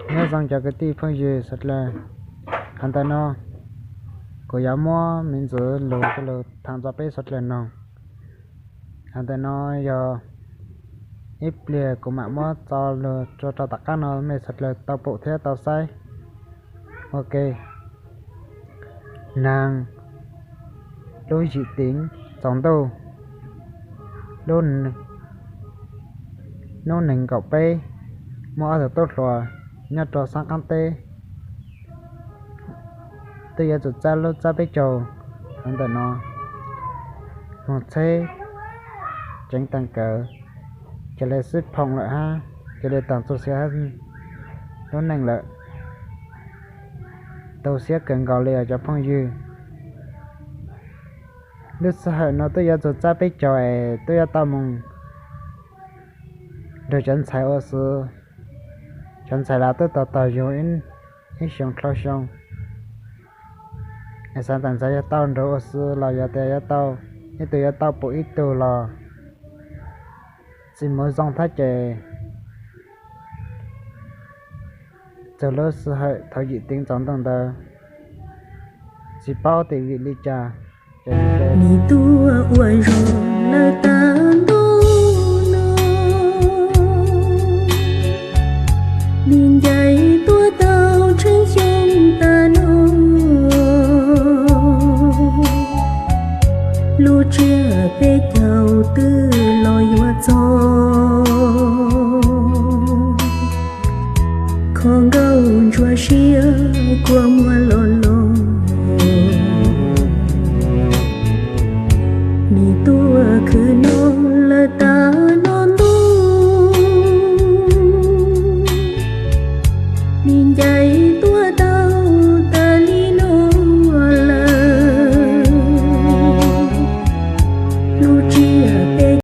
Nyob zoo cov kwv tij phooj ywg suav dlawg, qhov ntawm no kuv yuav muab me ntxwv lug coj lug thaam rua peb suav dlawg noog. Qhov ntawm no yog ib pliag kuv maam muab tso lug rua rau tom qab no mej suav dlawg tau pum thiab tau saib ua ke. Naag lub yim teev tsaus ntuj, hnub neeg nkaum peb, muaj ob tug tub hluas nyob rua saab qaab teb, twb yuav tsum txawb lub txawb peb caug. Qhov ntawm no moog tsheb ceev taag kawg, ca le sib phoom lawm hab ca le taag txug xiab hab lub neej lawm. Tu siab kawg nkaus le os cov phooj ywg. Lub sij hawm no twb yuav txug txawb peb caug es twb yuav tau moog nrug cov ntxhais ua si. Cov ntxhais los twb tau taug yug ib xyoo dlhau xyoo, es xaav tas ntxhais yuav tau nrug ua si los yog tas yuav tau, ib tug yuav tau pum ib tug los tsis muaj zoo thiab ces txug lub sij hawm thaum yim teev tsaus ntuj ntawd tsis paub tes vim li cas. Nws tuaj ua zog lawm tag ntuj no, nws ncaim tuaj tau tsheeb xyoo tag no, lub tsiab peb caug twb los yuav txog, kho nkauj ntsuag siab kua muag los los. Nws tuaj khwv no lawm tag no ntuj, nws ncaim